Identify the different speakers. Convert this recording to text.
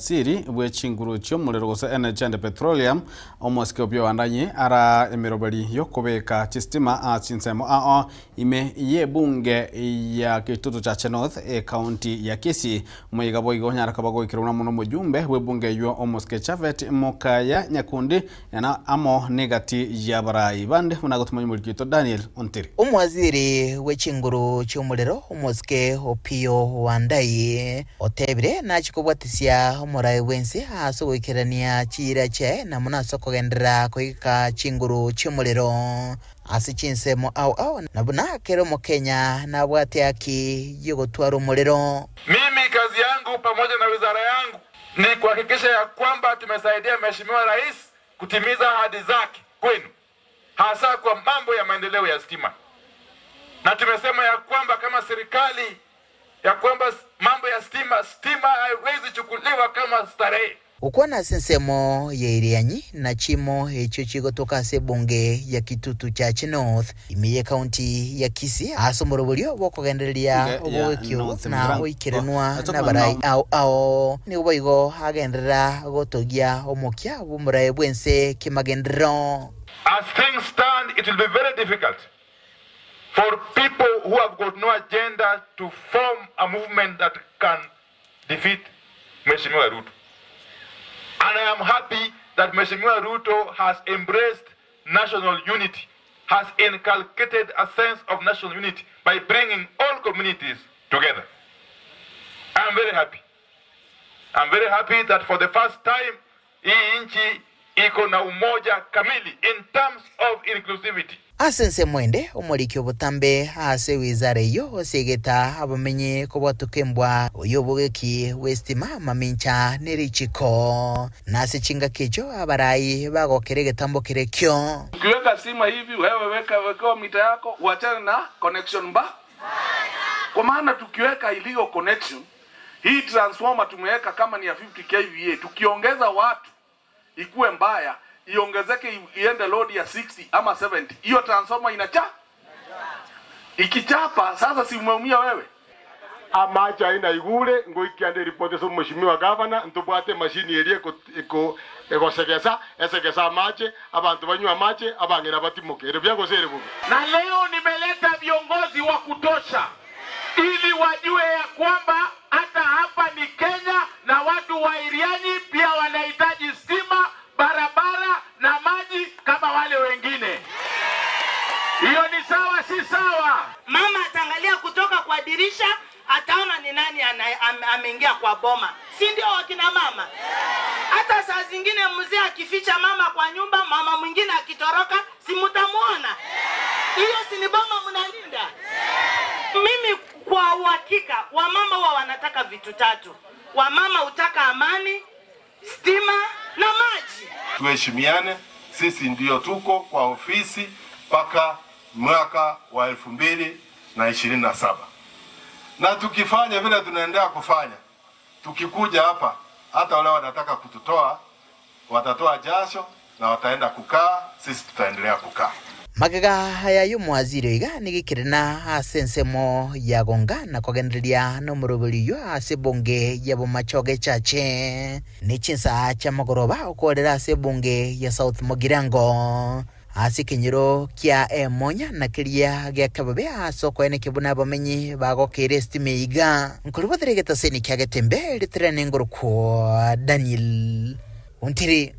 Speaker 1: Omowaziri bwe chinguru chi'omorero gose Energy and Petroleum, Omosike Opiyo Wandanyi ara emeroberi y'okobeka chistima ase chinsemo ao ime y'ebunge ya Kitutu Chache North, ecounty ya Kisii. Omoyega boigo onyare koba goikerwa amo nomojumbe bw'ebunge eyio Omosike Japhet Mokaya Nyakundi na amo negati y'abarai bande buna gotomanya omoriki oito Daniel Ontiri.
Speaker 2: Omowaziri bwe chinguru chi'omorero Omosike Opiyo Wandayi otebire nachie kobwatisia omorai bw'ense ase ogoikerania chiira chiaye na mono ase okogenderera koigeka chinguru chi'omorero ase chinsemo ao ao na buna kera Omokenya nabwate haki y'ogotwara omorero.
Speaker 3: Mimi kazi yangu pamoja na wizara yangu ni kuhakikisha ya kwamba tumesaidia Mheshimiwa Rais kutimiza ahadi zake kwenu, hasa kwa mambo ya maendeleo ya stima, na tumesema ya kwamba kama serikali ya kwamba mambo ya stima, stima haiwezi chukuliwa kama starehe.
Speaker 2: Gokwana ase ensemo ya Irianyi na chimo echio chigotoka ase ebunge ya Kitutu Chache North ime y'ecounty ya Kisii ase omoroberio bw'okogendereria
Speaker 1: Bunge ya
Speaker 2: obogwekio
Speaker 1: North
Speaker 2: na
Speaker 1: Mugirango
Speaker 2: goikeranwa
Speaker 1: ase
Speaker 2: nabarai
Speaker 1: okomanya
Speaker 2: ao ao. Nigo boigo agenderera gotogia omokia bw'omoraai bw'ense kemagenderero.
Speaker 3: As things stand, it will be very difficult for people who have got no agenda to form a movement that can defeat Mheshimiwa Ruto. And I am happy that Mheshimiwa Ruto has embraced national unity, has inculcated a sense of national unity by bringing all communities together. I am very happy. I'm very happy that for the first time hii nchi iko na umoja kamili in terms of inclusivity.
Speaker 2: Ase ensemo ende, omoriki obotambe ase ewizara eyio osegeta abamenyi kobwatoka embwa oyio obogeki bw'esitima mamincha ne richiko. Na ase chingaki echio abarai bagokera egetambo kerekio.
Speaker 4: Ukiweka stima hivi wewe weka wekewa mita yako uachane na connection mbaya. Kwa maana tukiweka illegal connection, hii transformer tumeweka kama ni ya 50 kVA, tukiongeza watu ikuwe mbaya, iongezeke iende load ya 60 ama 70, hiyo transformer inacha ikichapa, sasa si umeumia wewe?
Speaker 5: Amache aina igure ngoikiande ripoti ase omweshimiwa gavana ntobwate emashini eria egosegesa esegesa amache abanto banywe amache abang'ina batimoke ere buya gose ere bobe.
Speaker 6: Na leo nimeleta viongozi wa kutosha ili wajue ya kwamba hata hapa ni Kenya na watu wa Irianyi pia wanahitaji stima, barabara na maji kama wale wengine. Hiyo ni sawa, si sawa?
Speaker 7: Mama ataangalia kutoka kwa dirisha, ataona ni nani ameingia kwa boma, si ndio wakina mama? Hata saa zingine mzee akificha mama kwa nyumba, mama mwingine akitoroka, si mtamuona? Hiyo si ni boma mnalinda? Mimi kwa uhakika, wamama huwa wanataka vitu tatu. Wamama hutaka amani, stima na maji.
Speaker 8: Tuheshimiane, sisi ndio tuko kwa ofisi mpaka mwaka wa 2027 na tukifanya vile tunaendelea kufanya, tukikuja hapa, hata wale wanataka kututoa watatoa jasho na wataenda kukaa, sisi tutaendelea kukaa.
Speaker 2: Magega aya y'omwaziri oiga nigo ekerena ase ensemo ya gonga na kogendereria nomoroberi oyio ase ebunge ya Bomachoge Chache ne chinsaa chiamagoroba okorera ase ebunge ya South Mugirango ase ekenyoro kia Emonya na keria gia Kebabe ase okoeneke buna abamenyi bagokeire estima iga nkoribothera egetaseni kia Getembe ritere nengorokwa Daniel Ontiri.